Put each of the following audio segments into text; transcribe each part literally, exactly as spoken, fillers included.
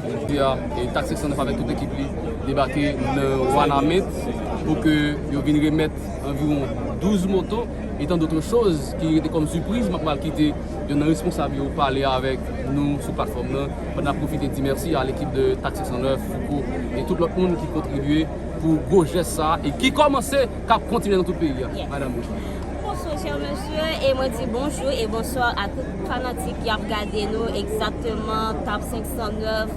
Jodi a, e, Tak senk san nèf avèk tout ekip li debake nan Wanament pou ke yo vin remèt anviwon douz moto, etan dòt choz ki rete kòm sipriz, m ap pral kite yonn nan responsab yo pale avèk nou sou platfòm nan, pandan n ap pwofite di mèsi a lekip de Tak senk san nèf, Fouco, e tout lòt moun ki kontribye pou gwo jès sa a e ki kòmanse, k ap kontinye nan tout peyi a. Yes. Madanm Rosa. Bonjou, chè mesye, e mwen di bonjou e bonswa a tout fanatik ki ap gade nou, egzakteman, Tak senk san nèf,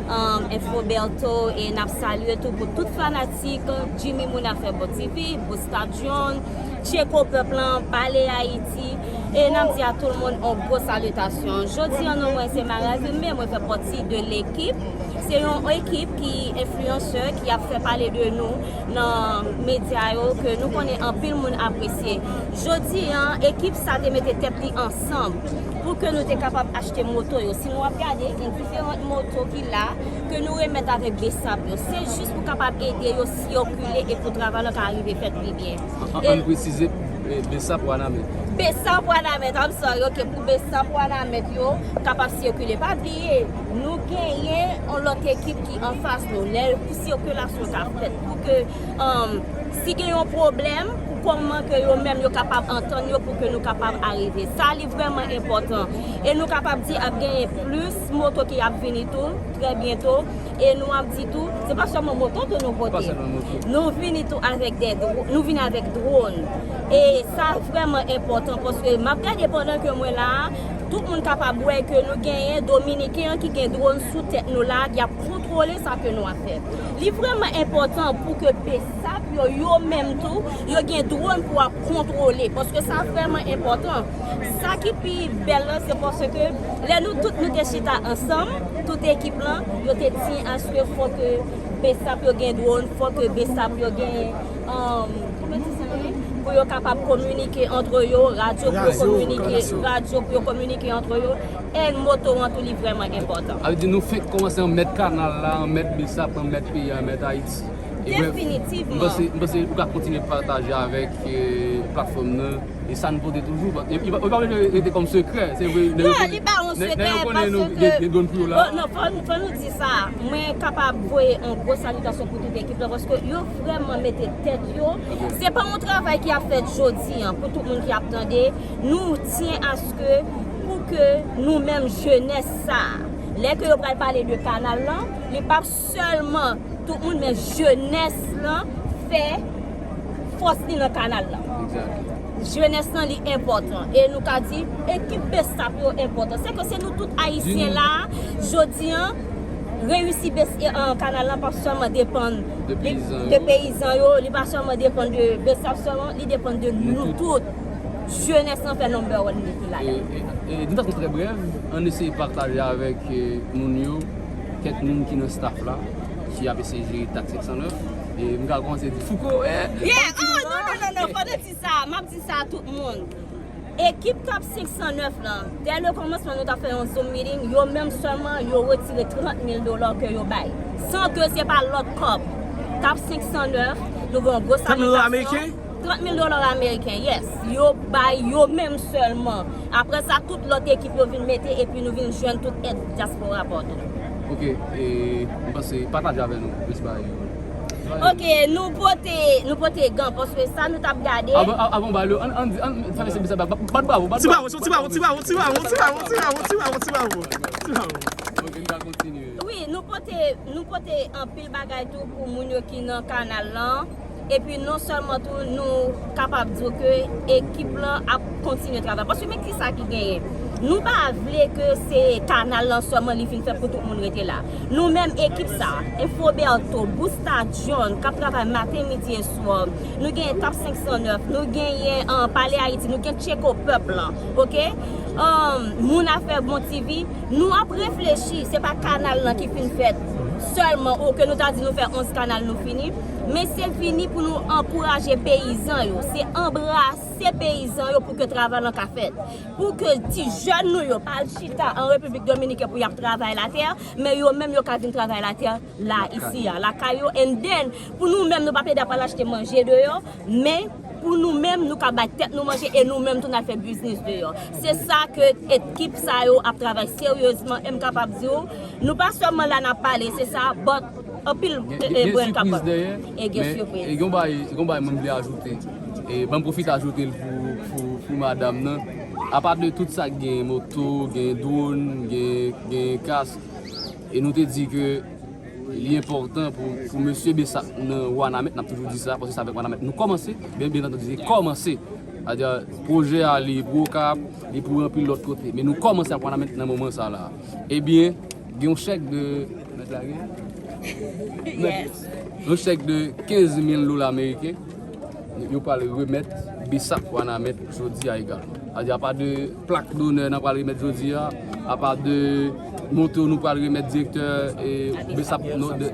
um, Info Bertho, e n ap salye tou pou tout fanatik Jimmy Moun Afè Bon T V, Busta John, Tcheko Pèp lan, Pale Ayiti, e n ap di a tout moun on gwo salitasyon. Jodi an, non mwen se Maravime, mwen fè pati de lekip. Se yon ekip ki enfliyansè ki ap fè pale de nou nan medya yo, ke nou konnen anpil moun apresye. Jodi an, ekip sa te mete tèt li ansanm pou ke nou te kapab achte moto yo. Si nou ap gade, gen diferan moto ki la, ke nou remèt avèk BSAP yo. Se jis pou kapab ede yo sikile e pou travay lan ka rive fèt pi byen. An, an, e ann presize, e, BSAP Wanament. BSAP Wanament, I'm sorry, ok, pou BSAP Wanament yo kapab sikile. Pa bliye, nou genyen yon lòt ekip ki anfas nou. Lè pou sikilasyon ka fèt, pou ke, um, si gen yon pwoblèm, pou kòman ke yo menm yo kapab antann yo, pou ke nou kapab arive. Sa, li vrèman enpòtan. E nou kapab di ap genyen plis moto ki ap vini tou, trè byento. E nou ap di tou, se pa sèlman moto tou nou pote. Pa sèlman moto. Nou vini tou avèk de dro-, nou vini avèk dwòn. E sa vrèman enpòtan, paske m ap gade pandan ke mwen la a, tout moun kapab wè ke nou genyen Dominiken an ki gen dwòn sou tèt nou la, y ap kontwole sa ke nou ap fè. Li vrèman enpòtan pou ke BSAP yo, yo menm tou, yo gen dwòn pou ap kontwole, paske sa vrèman enpòtan. Sa ki pi bèl lan, se paske lè nou tout nou te chita ansanm, tout ekip lan, yo te di aske fò ke BSAP yo gen dwòn, fò ke BSAP yo gen, um, kòman di sa ye? Pou yo kapab kominike antre yo, radyo pou yo kominike, radyo pou yo kominike antre yo, e moto an tou li vrèman enpòtan. Sa vle di nou fenk kòmanse ann mèt kanal la, ann mèt BSAP, ann mèt peyi a, ann mèt Ayiti. E mwen, definitivman. M panse, m panse ou ka kontinye pataje avèk, e, platfòm nan. E sa n pote toujou. E, e, e pa bezwen rete kòm sekrè. Se vre, non, li pa yon sekrè, paske gen, gen dwòn pou yo la. Oh, non, fò, fò nou di sa. Mwen kapab voye yon gwo salitasyon pou tout ekip la, paske yo vrèman mete tèt yo. Ok. Se pa yon travay ki ap fèt jodi an, pou tout moun ki ap tande. Nou tyen aske pou ke nou menm jenès sa, lè ke yo pral pale de kanal lan, li p ap sèlman tout moun, men jenès lan fè fòs li nan kanal lan. Exact. Jenès lan li enpòtan. E nou ka di, ekip BSAP yo enpòtan. Se ke se nou tout Ayisyen la, jodi an, reyisi Bes-, e, an, kanal lan p ap sèlman depann de, de peyizan yo, li pa sèlman depann de BSAP sèlman, li depann de nou tout. Jenès lan fè number one li la. E, e, e, d'une façon très brève, ann eseye pataje avèk, e, moun yo, kèk moun ki nan staff la, ki ap eseye jere Tak senk san nèf. E m ka kòmanse di Fouco, e, yeah, oh, non, non, non, non, fò nou di sa, m ap di sa a tout moun. Ekip Tak senk san nèf lan, dès le commencement, nou t ap fè yon Zoom meeting, yo menm sèlman, yo retire trant mil dola ke yo bay. San ke se pa lòt kòb. Tak senk san nèf, nou gen yon gwo salitasyon. Trant mil dola ameriken? Trant mil dola ameriken, yes. Yo bay yo menm sèlman. Apre sa, tout lòt ekip yo vin mete, epi nou vin jwenn tout èd dyaspora pa w tou. Ok, e, m panse, pataje avè nou, plis bagay yo. Ok, nou pote, nou pote gan, paske sa nou t ap gade. Avan, a-, avan w ba yo, ann, ann, ann, fè mesye sa, bat, bat bravo, bat bravo. Ti bravo, ti bravo, ti bravo, ti bravo. Ok, n ka kontinye. Wi, nou pote, nou pote anpil bagay tou pou moun yo ki nan kanal lan. Epi non sèlman tou, nou kapab di w ke ekip lan ap kontinye travay. Paske men kisa ki genyen? Nou pa vle ke se kanal lan sèlman li fin fèt pou tout moun rete la. Nou menm ekip sa, Infoberto, Busta John, k ap travay maten, midi e swa. Nou genyen Tak senk san nèf, nou genyen, an, Pale Ayiti, nou gen Tcheko Pèp lan, oke? An, Moun Afè Bon T V, nou ap reflechi, se pa kanal lan ki fin fèt sèlman, oke, nou ta di nou fè onz kanal nou fini, men se vini pou nou ankouraje peyizan yo, se anbrase peyizan yo pou ke travay lan ka fèt, pou ke ti jèn nou yo pa al chita an Repiblik Dominiken pou y ap travay latè, men yo menm yo ka vin travay latè la, isi a, lakay yo, and then, pou nou menm nou pa plede ap al achte manje deyò, men Pou nou menm, nou ka bay tèt nou manje e nou menm tou n al fè biznis deyò. Se sa ke ekip sa yo ap travay seryezman. E m kapab di w, nou pa sèlman la n ap pale, se sa, but anpil, e, e, brand k ap fèt. E gen sipriz dèyè, men gen yon bagay, gen yon bagay mwen vle ajoute. E ban m pwofite ajoute l pou, pou, pou madanm nan. Apa de tout sa k gen, moto, gen dwòn, gen, gen kask, e nou te di ke li enpòtan pou, pou mesye Bessap nan Wanament, n ap toujou di sa, paske se avèk Wanament nou kòmanse, byen, byen antandi, se kòmanse. Sètadi, pwojè a, li pou Okap, li pou anpil lòt kote. Men nou kòmanse ak Wanament nan moman sa la. Ebyen, gen yon chèk de, mèt la gen? Yes. Yon chèk de kenz mil dola ameriken. Yo pral remèt Bessap Wanament jodi a egalman. Sètadi, apa de plak donè n ap pral remèt jodi a, apa de moto nou pral remèt direktè, e, Bessap, non, de,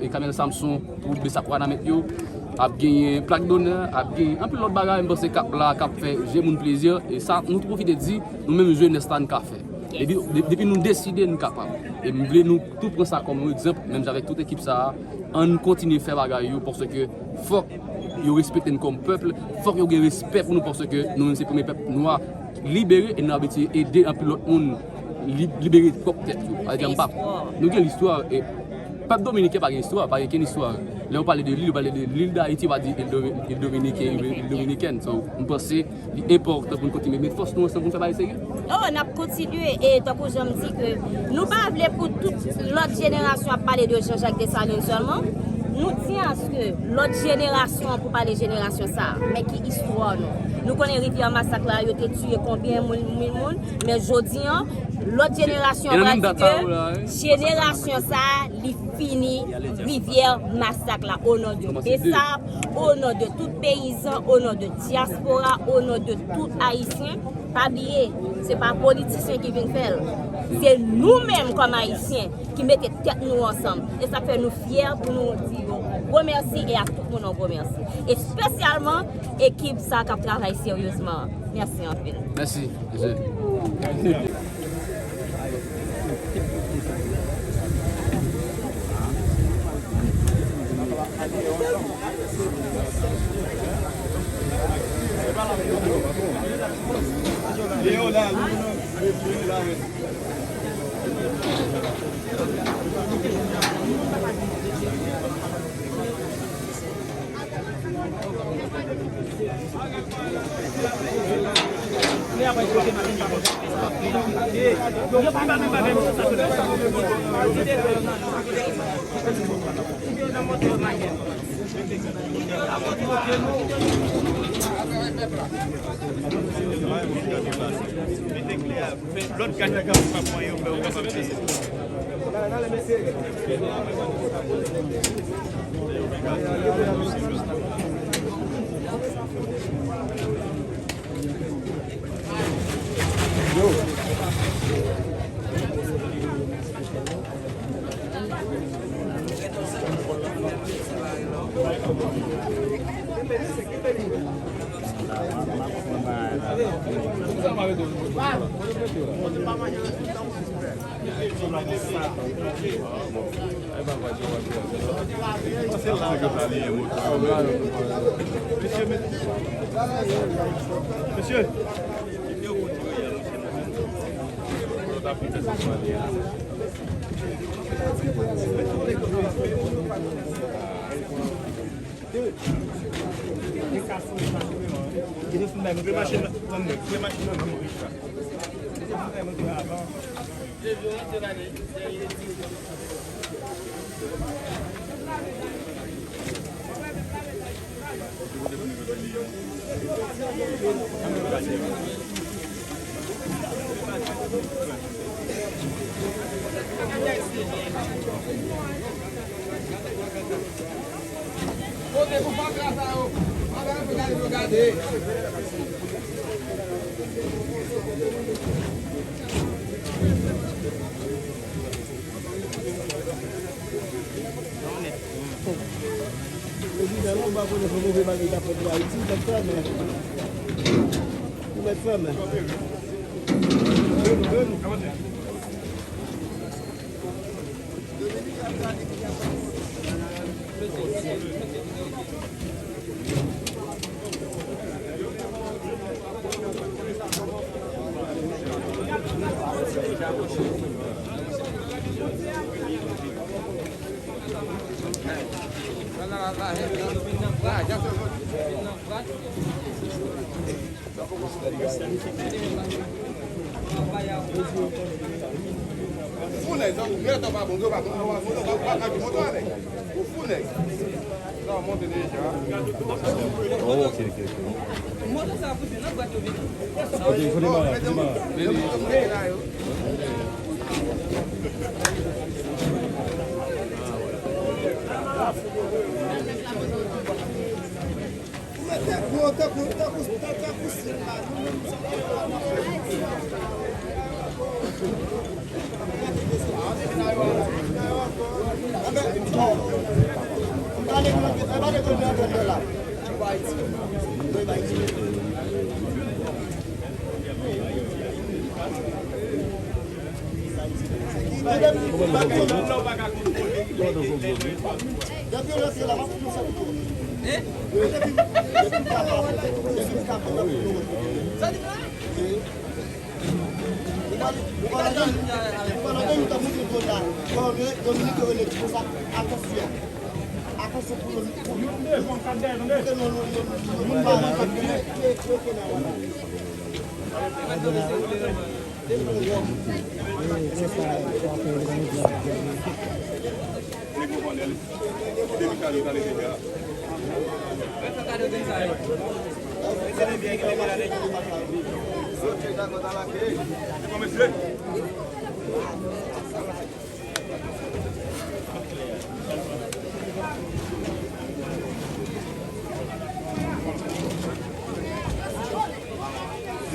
e, Camel Samson pou Bessap Wanament yo, ap genyen plak donè, ap genyen anpil lòt bagay, m panse k ap la, k ap fè je moun plezi, e sa, nou tou pwofite di, nou menm jenès la, n ka fè. Depi, de-, depi nou deside, nou kapab. E m vle nou tou pran sa kòm yon egzanp, menm jan avèk tout ekip sa a, ann kontinye fè bagay yo, paske fòk yo respekte n kòm pèp, fòk yo gen respè pou nou, paske nou menm se premye pèp nwa libere, e n abitye ede anpil lòt moun li-, libere pwòp tèt yo. Sètadi, m pa, nou gen listwa, e pèp dominiken pa gen istwa, pa gen kenn istwa. Lè yo pale de lil, yo pale de lil Dayiti, yo pa di il Domi-, il Dominiken, il Dominikèn. So, m panse li enpòtan pou n kontinye met fòs nou ansanm pou n fè bagay serye. Oh, n ap kontinye, e tankou jan m di ke nou pa vle pou tout lòt jenerasyon ap pale de Jean Jacques Dessalines sèlman. Nou di aske lòt jenerasyon an pou pale jenerasyon sa a. Men ki istwa nou? Nou konnen Rivyè Masak la, yo te tiye konbyen moun, mil moun, men jodi an, lòt jenerasyon an pral di ke jenerasyon sa a, li fini Rivyè Masak la, o non de Bessap, o non de tout peyizan, o non de dyaspora, o non de tout ayisyen. Pa bliye, se pa politisyen ki vin fè l. Se nou menm kòm ayisyen ki mete tèt nou ansanm. E sa k fè nou fyè pou nou di yo gwo mèsi e a tout moun yon gwo mèsi. Espesyalman ekip sa k ap travay seryezman. Mèsi anpil. Mèsi, mesye. Lòt gad la k ap pran yo, fè yo kapab peye. Mesye, mesye. Kote pou fatra sa yo? Fatra yo pou gade pou gade. Prezidan, nou pa konnen se move bagay k ap fèt la Ayiti, mèt fèmen. Ou mèt fèmen. Founèz, ou mèt an pa bon, yo pa bon, ou pa bon, ou pa bon, ou pa bon, ou founèz. Non, monte deja. Oh, ok, ok, ok. Monte sa pou di nan bwat yo vini. Ok, il faut démarrer, il faut démarrer. Ou mete gwo tankou, tankou, tankou, tankou sil la.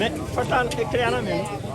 Men, fòk sa eklè a nan men nou.